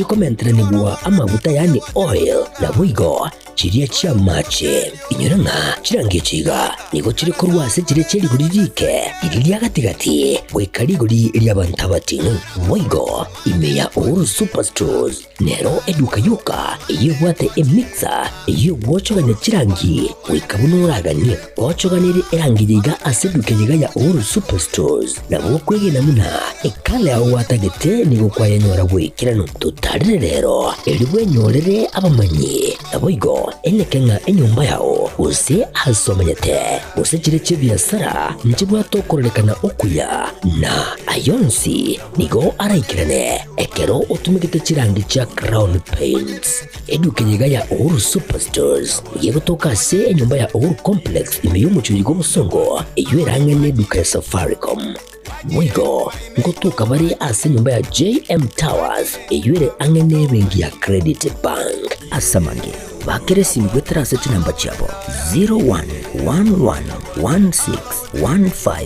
Chikomenteranigwa amaguta yaani oil, naboigo chiria chi'amache. Inyora ng'a chirangi echi iga nigo chire korwa ase chiria chie rigori riike, riria ria gati-gati, goika rigori ri'abanto abating'u. Boigo ime ya Uhuru Superstores nero eduka yoka eyio ebwate emixer eyio egwochogania chirangi goika buna oraganie. Gochoganerie erangi eye iga ase eduka eye iga ya Uhuru Superstores, nabo okwegena buna ekala yao gwatagete nigo kwayenyora bw'ekeranu. Totarire rero, erio bwenyorere abamanyi, naboigo eneke ng'a enyomba yao, gose aase omenyete, gose chire chi'ebiasara nchibwate okororekana okuya, na ayonsi nigo araikerane ekero otumegete chirangi chia Crown Paints. Eduka eye iga ya Uhuru Superstores nigo egotoka ase enyomba ya Uhuru Complex ime y'omochie oyo bw'obosongo, eyio ere ang'e n'eduka ya Safaricom. Boigo ngotoka bare ase enyomba ya JM Towers eyio ere ang'e n'ebenki ya Credit Bank. Ase amange, bakera esimi goetera ase chinamba chiabo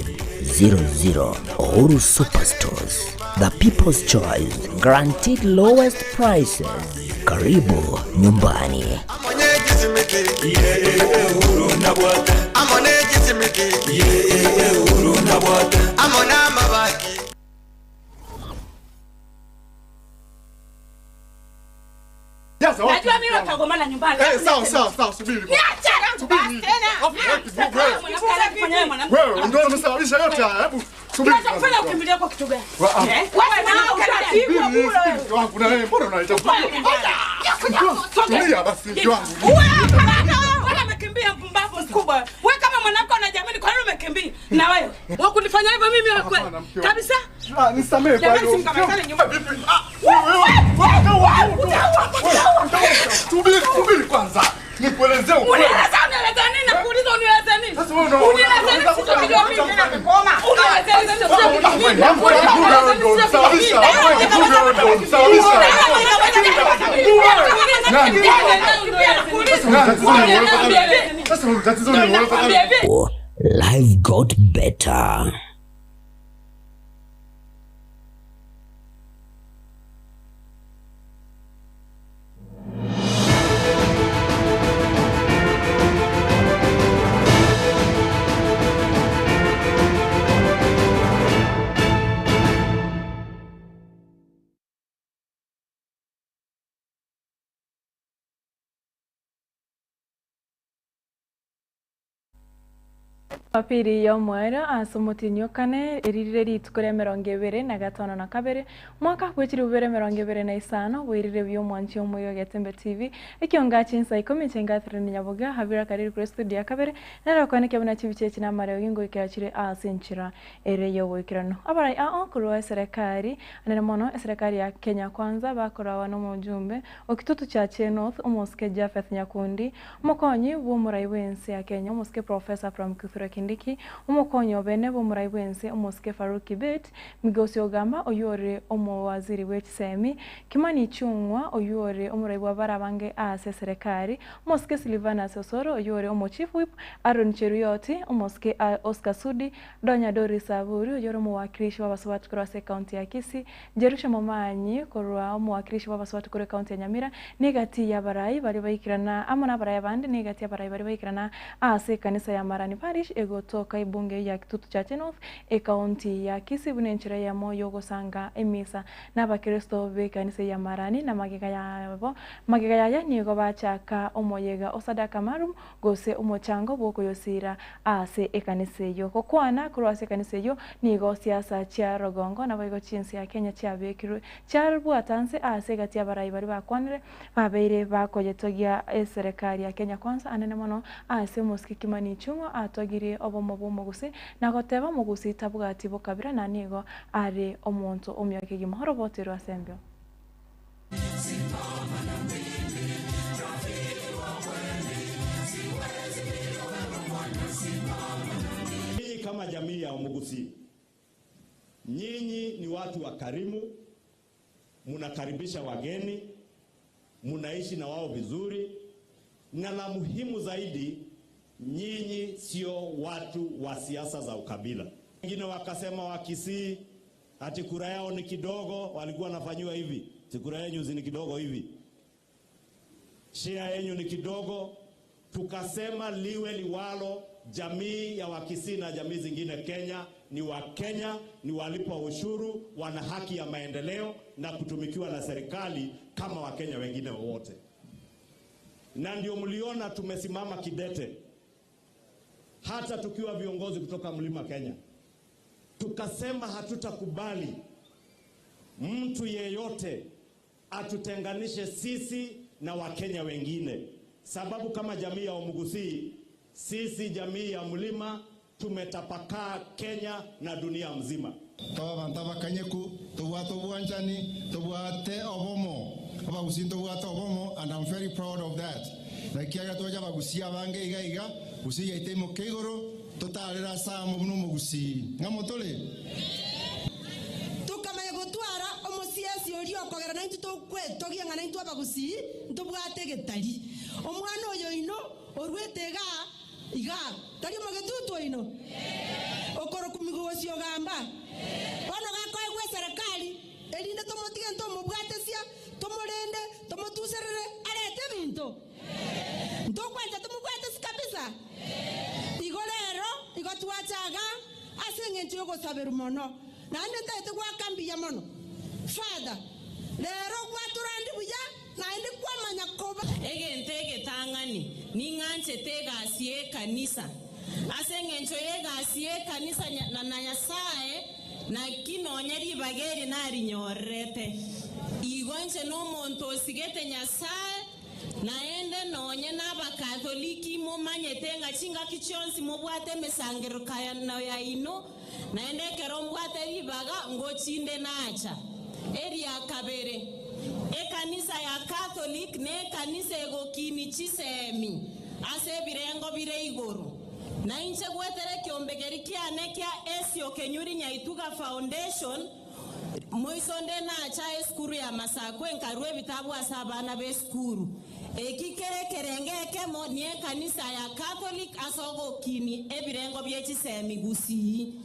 0111161500. Uhuru Superstores, the people's choice, guaranteed lowest prices. Karibu nyumbani. Najua mimi utagombana nyumbani. Eh, sawa sawa sawa, subiri. Niache Subiri. tena. Afu, wewe, Wewe mwanamke. Wewe ndio umesababisha yote haya. Hebu subiri. Kinachokufanya ukimbilie kwa kitu gani? Wa- ah. Eh? Wewe na utapigwa Subiri, bure. subiri, mke wangu na wewe mbona unaleta Tulia basi mke wangu. Wewe hapana, wewe umekimbia mpumbavu mkubwa. Wewe kama mwanamke unajiamini kwa nini umekimbia? Na wewe, wewe kunifanya hivyo mimi wewe kweli? Hapana, mke wangu. Kabisa? Ah, nisamehe kwa Jamani, hiyo. simkamatane nyumba. Vipi? Ah, wewe, wewe, wewe, wewe, Subiri, subiri kwanza. Nikuelezee ukweli. Unieleza unieleza nini? Nakuuliza unieleza nini? Sasa wewe una- Unieleza nini sichokijua mimi? Unieleza nini sichokijua mimi? Sasa tatizo ni wewe. Life got better. Jumapili y'omoerio ase omotienyi o kane eririre rituko ria emerongo ebere na gatano na kabere mwaka bwe chilifu bibere emerongo ebere na isano bwairire buya omwanchi omoigo Getembe TV ekionga chinsa ikomi chingaterani Nyaboga Habira Kariri kure studio ya kabere nere okwaneke buna chibicha echi na amareo gingoikera chire ase enchera ere y'oboikeranu abarai ao korwa eserekari anene mono eserekari ya Kenya Kwanza bakorawa na omojumbe o Kitutu Chache North omosike Japheth Nyakundi omokonyi bwa omorai bwense ya Kenya omosike Professor Abraham Kithure Kindiki omokonyi obene bwa omorai bwense omosike Farouk Kibet Migosi Ogamba oywo ore omowaziri bwe chisemi Kimani Ichung'wa oywo ore omorai bwa bara abange ase eserekari omosike Silvanus Osoro oywo ore omo chief whip Aaron Cheruiyot omosike Oscar Sudi Donya Doris Aburi oywo ore omowakilishi bw'abasubati korwa ase ekaunti ya Kisii Jerusha Momanyi korwa omowakilishi bw'abasubati korwa ekaunti ya Nyamira negati y'abarai baria baikerana amo n'abarai abande negati y'abarai baria baikerana ase ekanisa ya Marani Parish egotoka ebunge ya Kitutu Chache North ekaunti ya Kisii buna enchera eyemo y'ogosanga emisa n'abakristo b'ekanisa ya Marani na magega yabo magega yaye nigo bachaka omoyega o Sadaka Maalum gose omochango bw'okoyosiira ase ekanisa eyio. Gokwana korwa ase ekanisa eyio nigo siasa chia rogongo naboigo chinse ya Kenya chiabekirwe chiabwata nse ase egati y'abarai baria bakwanire babeire bakoyetogia eserekari ya Kenya Kwanza anene mono ase omosike Kimani Ichung'wa atogirie obomo bw'omogusii na goteba omogusii tabwati bokabira na nigo are omonto omuya kegima oroboterwe ase embeo. Nyinyi kama jamii ya Omugusi, nyinyi ni watu wakarimu, mnakaribisha wageni, mnaishi na wao vizuri, na la muhimu zaidi, nyinyi sio watu wa siasa za ukabila. Wengine wakasema Wakisii ati kura yao ni kidogo, walikuwa wanafanyiwa hivi. Si kura yenyu si ni kidogo hivi, share yenyu ni kidogo. Tukasema liwe liwalo, jamii ya Wakisii na jamii zingine Kenya ni Wakenya, ni walipa ushuru, wana haki ya maendeleo na kutumikiwa na serikali kama Wakenya wengine wowote. Na ndio mliona tumesimama kidete, hata tukiwa viongozi kutoka Mlima Kenya, tukasema hatutakubali mtu yeyote atutenganishe sisi na Wakenya wengine, sababu kama jamii ya Omugusii, sisi jamii ya mlima tumetapakaa Kenya na dunia mzima. Tobe abanto abakanyeku, tobwate obwanchani, tobwate obomo, abagusii ntobwate obomo and I'm very proud of that. Na ekiagera twacha abagusii abange iga iga, gusii yaito imoke igoro, totarere ase amo buna omogusii. Ng'amo tore? Tokamanya gotwara omosiesi oria okogera naintwe tokwetogia ng'a naintwe abagusii ntobwate egetari. Omwana oyo oino oruete igaa igaa, tari omogetutu oino? Okorokwa Migosi Ogamba. Bono gakoegwa eserekari, erinde tomotige ntomobwatesia, tomorende, tomotuserere, arete ebinto. Ntokwancha tomobwatesie kabisa. Igo rero igo twacha igaa ase eng'encho y'ogosaberwa mono, naende ntagete goaka mbuya mono Father, rero gwatorandi buya naende kwamanya koba. Egento egetang'ani, ning'anchete egasi y'ekanisa. Ase engencho y'egasi y'ekanisa na Nyasae, naki nonya ribaga eri narinyorerete. Igo inche nomonto osigete Nyasae, naende nonya n'Abakatholiki momanyete ng'a chingaki chionsi mobwate emesangererekano yaino, naende ekero mbwate ribaga ngochinde nacha. Eria kabere, ekanisa ya Catholic nekanisa egokinia chisemi ase ebirengo bire igoro. Na inche gwetera ekiombe keria kiane kia Esio Kenyuri Nyaituga Foundation, moiso nde nacha esukuru ya Masakwe nkarua ebitabu ase abana b'esukuru. Eki kere ekerengo ekemo niekanisa ya Catholic ase ogokinia ebirengo bie chisemi gusii.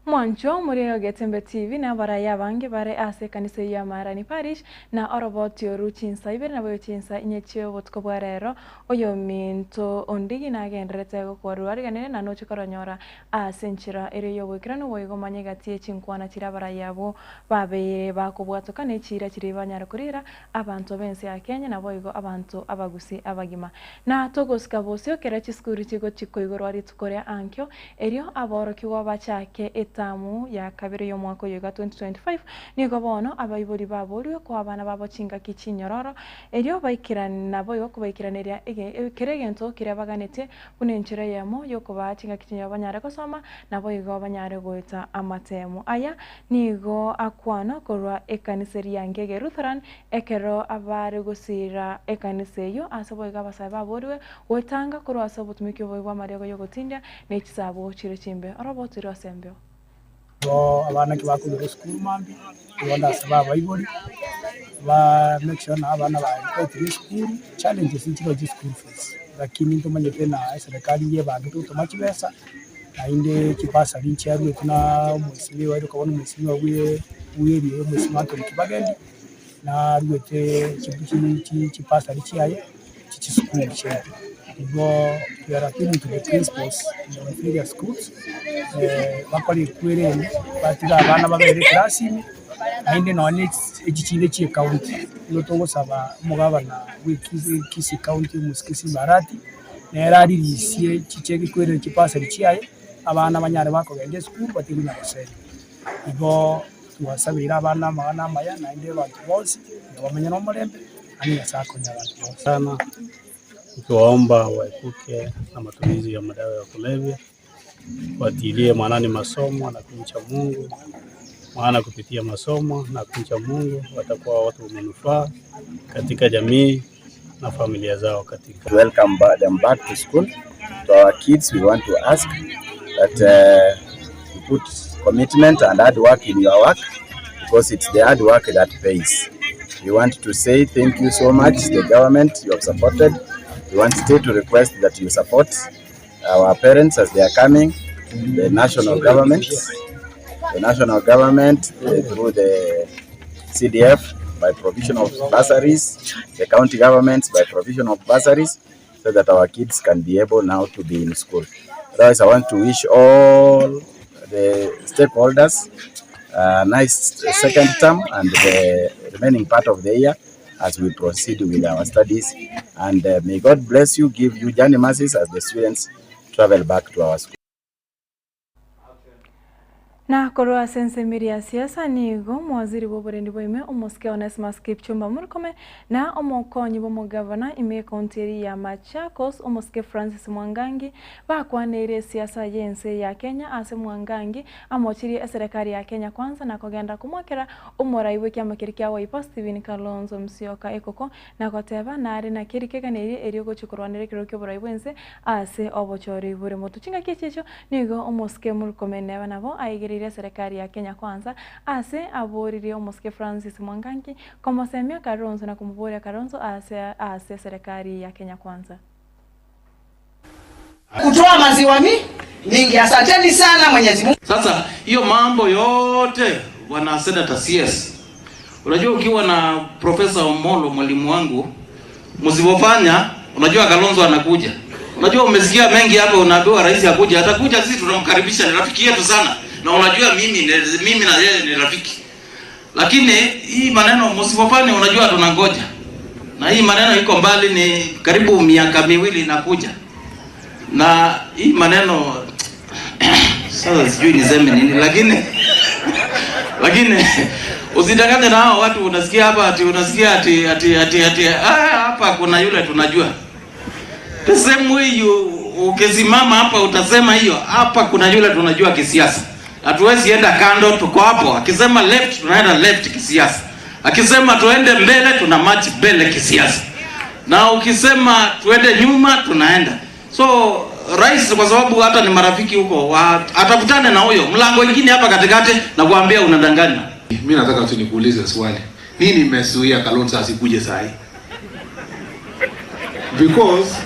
Mwancho more Ogetembe TV na abarai abange bare ase ekanisa eyio ya Marani Parish na oroboti oru chinsa ibere naboigo chinsa inye chiobotuko bwa rero oyominto Ondigi nagendererete gokwarwa ariganere na noche koronyora ase enchera ere y'oboikeranu boigo manya egati ye chinkwana chiria abarai abwo babeire bakobwatoka ne chiira chiria banyare koriera abanto b'ense ya Kenya naboigo abanto abagusii abagima. Na togosika bosio kera chisukuru chigochia koigorwa rituko ria ankio, erio aborokigwa bachake etamu ya kabere y'omwaka oyo iga 2025, nigo bono abaibori baborigwe koa abana babo chingaki chinyororo, erio baikerane naboigo kobaikeraneria kera egento keria baganetie buna enchera eyemo y'okobaa chingaki chinyororo banyare gosoma naboigo banyare goeta amatemo. Aya Nigo akwana korwa ekanisa eria ya Ngege Lutheran ekero abare gosiira ekanisa eyio ase boigo abasae baborigwe gwetanga korwa ase obotumiki obobe bw'amariogo y'ogotindia ne chisaabo chire chimbe. Oroboto ire ase embeo. Igo abana ki bakoigora esukuru mambia, igo ndasaba abaibori, ba make sure na abana baetire esukuru, challenges nchiroo chia school fees, lakini ntomanyete na eserekari yebangete gotoma chibesa. Naende chibasari nchiaruetwe na omwesimigwa oria okobona omwesimigwa bwe bw'erio omwesimigwa Anthony Kibagendi, naruete chibasari chiaye chichisukuru chiaito. Igo we are appealing to the principals in our various schools, bakore ekwere eye, batige abana babere eclass ime, naende nonye echi chinde chia ecounty, nigo togosaba omogabana bwa Kisii county omosike Simba Arati. Nere aririsie chicheki kwerera chipasari chiaye, abana banyare bakogenda esukuru batigwe na gosemi. Igo twasabeire abana amang'ana amaya naende abanto bonsi nigo bamenye nomorembe, naende Nyasae akonye abanto bonsi. Sana nikiwaomba waepuke na matumizi ya madawa ya kulevya, watilie maanani masomo na kumcha Mungu, maana kupitia masomo na kumcha Mungu watakuwa watu wa manufaa katika jamii. na familia zao katika To welcome them back to school. To our kids, we want to ask that you put commitment and hard work in your work because it's the hard work that pays. We want to say thank you so much, the government you have supported. We want still to request that you support our parents as they are coming, the national government, the national government through the CDF by provision of bursaries, the county governments by provision of bursaries, so that our kids can be able now to be in school. Otherwise, I want to wish all the stakeholders a nice second term and the remaining part of the year as we proceed with our studies. And may God bless you, give you journey mercies as the students travel back to our school. Na korwa ase ensemiri ya siasa nigo omowaziri bw'oborendi bwa ime omosike Onesmus Kipchumba Murkomen na omokonyi bw'omogavana ime y'ekaunti eria ya Machakos omosike Francis Mwangangi bakwaneire esiasa y'ense ya Kenya ase Mwangangi amochirie eserekari ya Kenya Kwanza na kogenda komwakera omorai bw'ekiama keria kia Wiper Stephen Kalonzo Musyoka ekoko na goteba nare naki erikeganeirie erio gochia korwanera ekerogo ki'oborai bw'ense ase obochori bore moto. Chingaki echi echio nigo omosike Murkomen neba nabo aigereire eserekari ya Kenya Kwanza ase aboririe omosike Francis Mwangangi komosemia Kalonzo na komoboria Kalonzo ase ase eserekari ya Kenya Kwanza. Kutoa maziwa mi mingi. Asanteni sana Mwenyezi Mungu. Sasa hiyo mambo yote bwana Senator CS, unajua ukiwa na Profesa Omolo mwalimu wangu, msipofanya, unajua Kalonzo anakuja. Unajua umesikia mengi hapa, unaambiwa rais akuja, atakuja, sisi tunamkaribisha, ni rafiki yetu sana, na unajua mimi mimi na yeye ni rafiki, lakini hii maneno msipofanya, unajua tunangoja, na hii maneno iko mbali, ni karibu miaka miwili inakuja, na hii maneno sasa sijui niseme nini, lakini lakini usidanganye na hao watu. Unasikia hapa ati unasikia ati ati ati ati ah, hapa kuna yule tunajua. The same way you ukisimama hapa utasema hiyo, hapa kuna yule tunajua kisiasa. Hatuwezi enda kando, tuko hapo. Akisema left tunaenda left kisiasa, akisema tuende mbele tuna march mbele kisiasa, na ukisema tuende nyuma tunaenda. So rais, kwa sababu hata ni marafiki huko, atafutane na huyo mlango ingine hapa katikati na kuambia unadanganya. Mimi nataka tu nikuulize swali. Nini imezuia Kalonzo asikuje saa hii? Because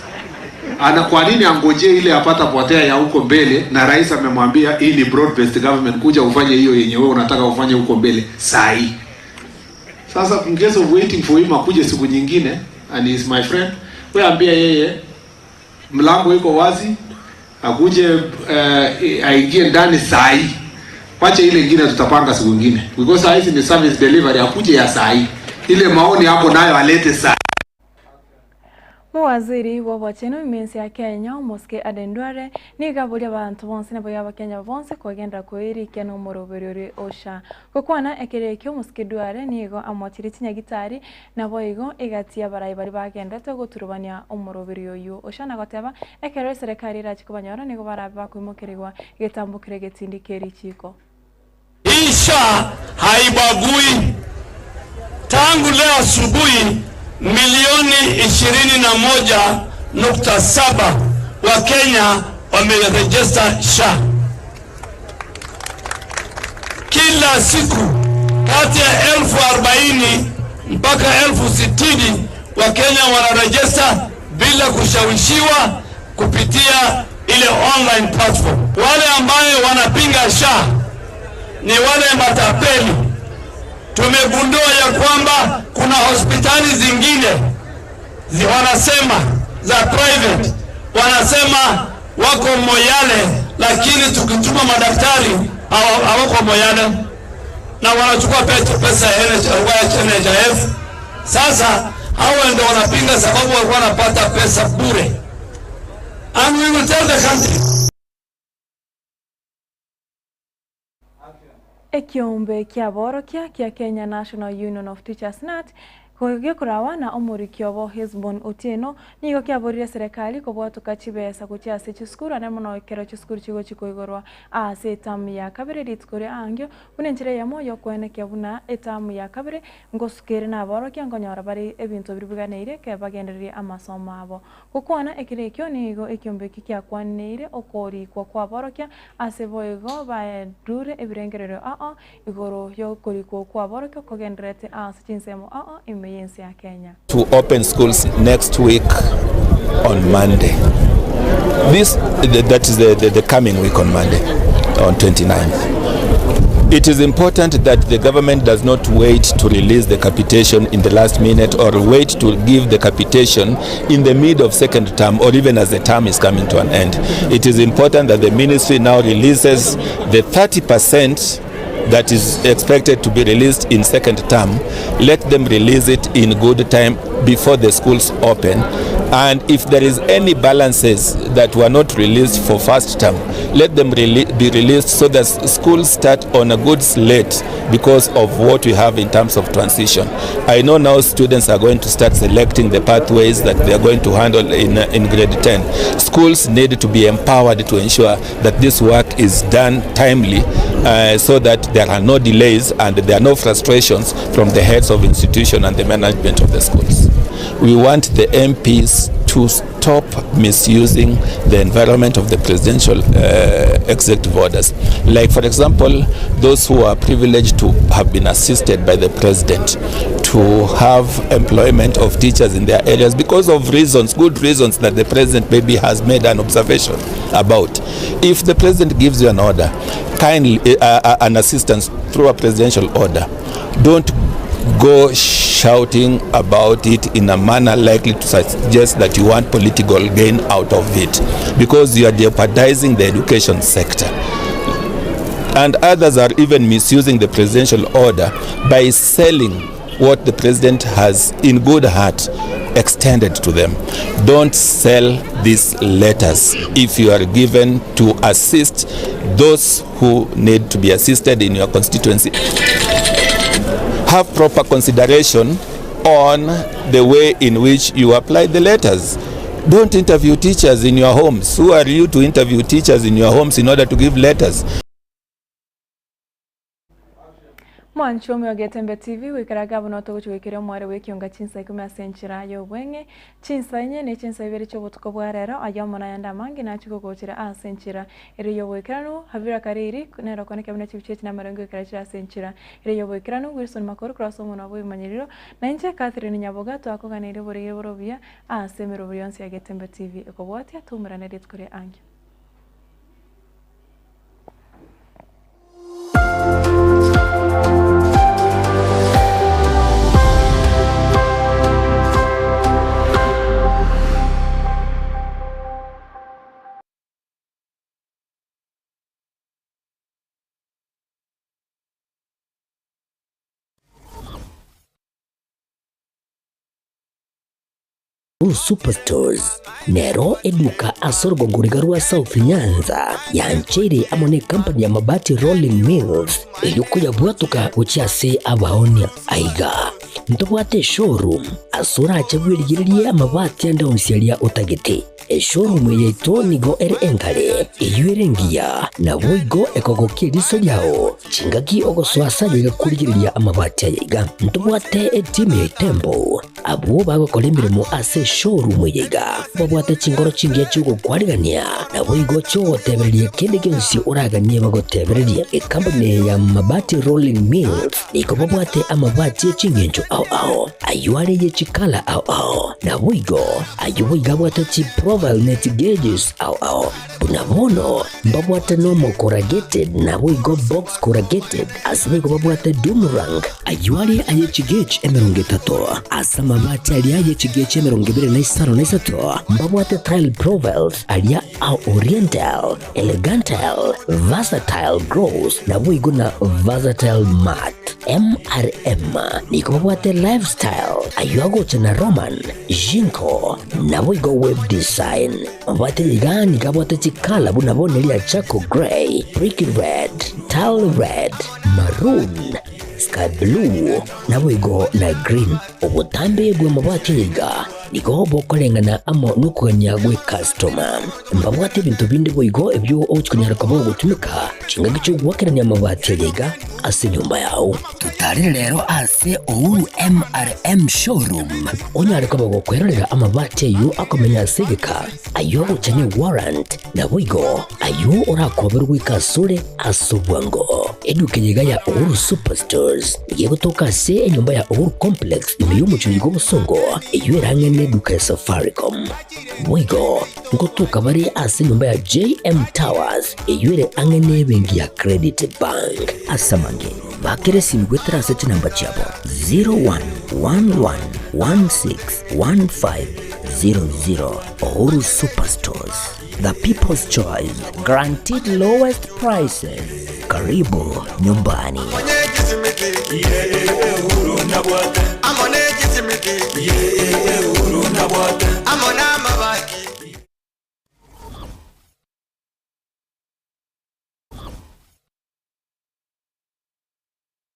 ana kwa nini angojee ile apata potea ya huko mbele, na rais amemwambia hii ni broad based government, kuja ufanye hiyo yenye wewe unataka ufanye huko mbele saa hii. Sasa in case of waiting for him akuje siku nyingine, and he is my friend, wewe ambia yeye mlango iko wazi, akuje aingie ndani saa hii. Wacha ile ingine tutapanga siku nyingine, because saa hizi ni service delivery, akuje ya saa hii. Ile maoni hapo nayo alete saa Mowaziri bw'obochenu ime ya Kenya omosike Aden Duale nigo aboria abanto bonsi nabo y'abakenya bonsi kogenda koirikia na omoroberi ore osha gokwana ekero ekio omosike Duale nigo amochirie chinyagitari nabo igo egati abarai bari bagendete goturubania omoroberi oyo osha na goteba ekero eserekari erachi kobanyora nigo barabe bakoimokerigwa egetambokere getindi kerichiko. Hii SHA haibagui. Tangu leo asubuhi milioni 21.7 wa Kenya wameregister SHA. Kila siku kati ya 40,000 mpaka 60,000 wa Kenya wanaregister bila kushawishiwa kupitia ile online platform. Wale ambayo wanapinga SHA ni wale matapeli. Tumegundua ya kwamba kuna hospitali zingine wanasema za private, wanasema wako Moyale, lakini tukituma madaktari hawako Moyale na wanachukua pesa ya NHIF. Sasa hawa ndio wanapinga, sababu walikuwa wanapata pesa bure. And we will tell the country. Ekiombe kia borokia kia Kenya National Union of Teachers KNUT Gekorawa na omoriki obo Hesbon Otieno nigo kiaborire eserekari kobwatoka chibesa gochia ase chisukuru ande mono ekero chisukuru chigochia koigorwa ase etamu ya kabere rituko ria aangio buna enchera eyemo yokoenekia buna etamu ya kabere ngosuka ere naborokia nkonyora bare ebinto biria biganeire ekero bagendererie amasomo abo. Gokwana ekero ekio nigo ekiombe ekio kiakwaneire okorikwa kw'aborokia ase boigo barure ebirengererio ao igoro y'okorikwa kw'aborokia kogendererete ase chinsemo ao ime y'ense ya Kenya. To open schools next week on Monday. This that is the, the, the coming week on Monday, on 29th. It is important that the government does not wait to release the capitation in the last minute or wait to give the capitation in the mid of second term or even as the term is coming to an end. It is important that the ministry now releases the 30% that is expected to be released in second term. Let them release it in good time before the schools open. And if there is any balances that were not released for first term, let them be released so that schools start on a good slate because of what we have in terms of transition. I know now students are going to start selecting the pathways that they are going to handle in, in grade 10. Schools need to be empowered to ensure that this work is done timely so that there are no delays and there are no frustrations from the heads of institution and the management of the schools. We want the MPs to stop misusing the environment of the presidential executive orders. Like, for example, those who are privileged to have been assisted by the president to have employment of teachers in their areas because of reasons, good reasons that the president maybe has made an observation about. If the president gives you an order, kindly an assistance through a presidential order, don't go shouting about it in a manner likely to suggest that you want political gain out of it, because you are jeopardizing the education sector. And others are even misusing the presidential order by selling what the president has in good heart extended to them. Don't sell these letters if you are given to assist those who need to be assisted in your constituency. Have proper consideration on the way in which you apply the letters. Don't interview teachers in your homes. Who are you to interview teachers in your homes in order to give letters? Mwanchi ome o Getembe TV, goikera gabuna otogochia goikeria omware bw'ekionga chinsa ikomi ase enchera y'obweng'e, chinsa inye ne chinsa ibere chi'obotuko bwa rero, ayio amo nayande amange nachie gogochera ase enchera ere y'oboikeranu. Habira Kariri nere okoneke buna chibicha echi namarengo goikera chire ase enchera ere y'oboikeranu. Wilson Makori korwa ase omonwa bw'ebimanyerero, na inche Catherine Nyaboga twakoganeire oborege bore obuya ase emeroberi yonsi ya Getembe TV ekobwatia toumerane rituko ria ankio. Superstores nero eduka ase orogongo riga rwa South Nyanza yancheire amo ne company ya Mabati Rolling Mills eyio koyabwatoka gochia ase abaonia. Aiga ntobwate eshowroom ase orache bwerigererie amabati ande onsi aria otagete. Eshowroom eye yaito nigo ere enkare, eyio ere engiya, naboigo ekogokia eriso riao chingaki ogosoa ase aye korigereria amabati aya iga. Ntobwate etimu ya Itembo Abwo bagokora emeremo ase eshowroom eye iga babwate chinkoro chingiya chi'ogokwarigania, naboigo chi'ogotebereria kende gionsi oraganie bagotebererie. Ekampuni eye ya Mabati Rolling Mills nigo babwate amabati e ching'encho ao ao, ayio are ye chikala ao ao, naboigo ayio boigo abwate chiprofile ne chigeges ao ao. Buna bono mbabwate normal corrugated naboigo box corrugated, ase boigo babwate doomerang, ayio are aye chigauge 30, ase amabati aria aye chigauge 25, mbabwate tile profiles aria a oriental, elegantal, versatile gloss naboigo na versatile matte. MRM nigo babwate lifestyle, ayio agocha na Roman, Jinko, naboigo web design. Mabwate iga nigo abwate chikala buna bono eria charcoal grey, brick red, tile red, maroon, sky. goika blue, naboigo na green. Obotambe bw'amabati aya iga nigo bokoreng'ana amo nokogania gw'ekastoma. Mbabwate ebinto binde boigo ebio ogochia konyara koba ogotumeka chingaki chi'ogoakerania amabati aya iga ase enyomba yao. Totarere rero ase Uhuru MRM Showroom onyare koba gokwerorera amabati ayio akomenya ase egeka, ayio ogocha ne warrant, naboigo ayio orakoberwe goika asore ase obwango. Eduka eye iga ya Uhuru Superstores nigo egotoka ase enyomba ya Uhuru Complex ime y'omochie oyo bw'obosongo eyio erang'e neduka ya Safaricom. Boigo ngotoka bare ase enyomba ya JM Towers eyio ere ang'e nebenki ya Credit Bank. Ase amange, bakera esimi goetera ase chinamba chiabo 0111161500. Uhuru Superstores, the people's choice, guaranteed lowest prices. Karibu nyumbani.